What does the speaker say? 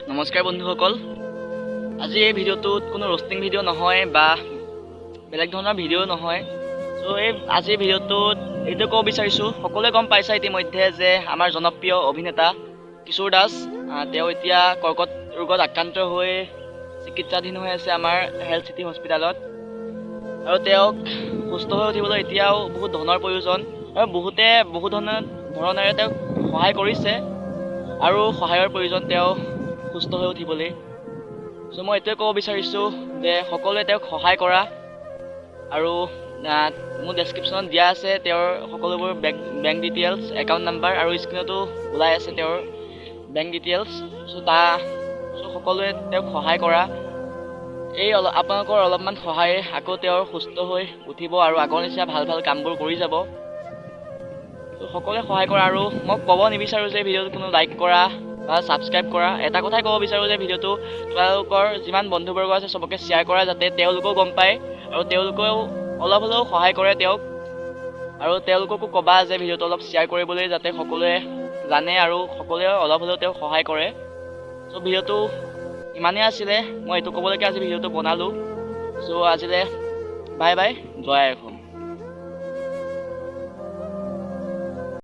নমস্কাৰ বন্ধুসকল, আজি এই ভিডিঅ'টোত কোনো ৰ'ষ্টিং ভিডিঅ' নহয় বা বেলেগ ধৰণৰ ভিডিঅ' নহয়। চ' এই আজিৰ ভিডিঅ'টোত এইটো ক'ব বিচাৰিছোঁ, সকলোৱে গম পাইছা ইতিমধ্যে যে আমাৰ জনপ্ৰিয় অভিনেতা কিশোৰ দাস, তেওঁ এতিয়া কৰ্কট ৰোগত আক্ৰান্ত হৈ চিকিৎসাধীন হৈ আছে আমাৰ হেল্থ চিটি হস্পিটেলত। আৰু তেওঁক সুস্থ হৈ উঠিবলৈ এতিয়াও বহুত ধনৰ প্ৰয়োজন আৰু বহুতে বহুত ধৰণেৰে তেওঁক সহায় কৰিছে আৰু সহায়ৰ প্ৰয়োজন তেওঁ সুস্থ হৈ উঠিবলৈ। চ' মই এইটোৱে ক'ব বিচাৰিছোঁ যে সকলোৱে তেওঁক সহায় কৰা। আৰু মোৰ ডেছক্ৰিপশ্যনত দিয়া আছে তেওঁৰ সকলোবোৰ বেংক ডিটেইলছ, একাউণ্ট নাম্বাৰ আৰু স্ক্ৰীণতো ওলাই আছে তেওঁৰ বেংক ডিটেইলছ। চ' সকলোৱে তেওঁক সহায় কৰা। এই অলপ আপোনালোকৰ অলপমান সহায়ে আকৌ তেওঁৰ সুস্থ হৈ উঠিব আৰু আগৰ নিচিনা ভাল ভাল কামবোৰ কৰি যাব। চ' সকলোৱে সহায় কৰা। আৰু মই ক'ব নিবিচাৰোঁ যে ভিডিঅ'টো কোনো লাইক কৰা বা ছাবস্ক্ৰাইব কৰা। এটা কথাই ক'ব বিচাৰোঁ যে ভিডিঅ'টো তোমালোকৰ যিমান বন্ধুবৰ্গ আছে চবকে শ্বেয়াৰ কৰা, যাতে তেওঁলোকেও গম পায় আৰু তেওঁলোকেও অলপ হ'লেও সহায় কৰে তেওঁক। আৰু তেওঁলোককো ক'বা যে ভিডিঅ'টো অলপ শ্বেয়াৰ কৰিবলৈ, যাতে সকলোৱে জানে আৰু সকলোৱে অলপ হ'লেও তেওঁক সহায় কৰে। চ' ভিডিঅ'টো ইমানেই আছিলে। মই এইটো ক'বলৈকে আজি ভিডিঅ'টো বনালোঁ। চ' আজিলৈ বাই বাই, জয় আই অসম।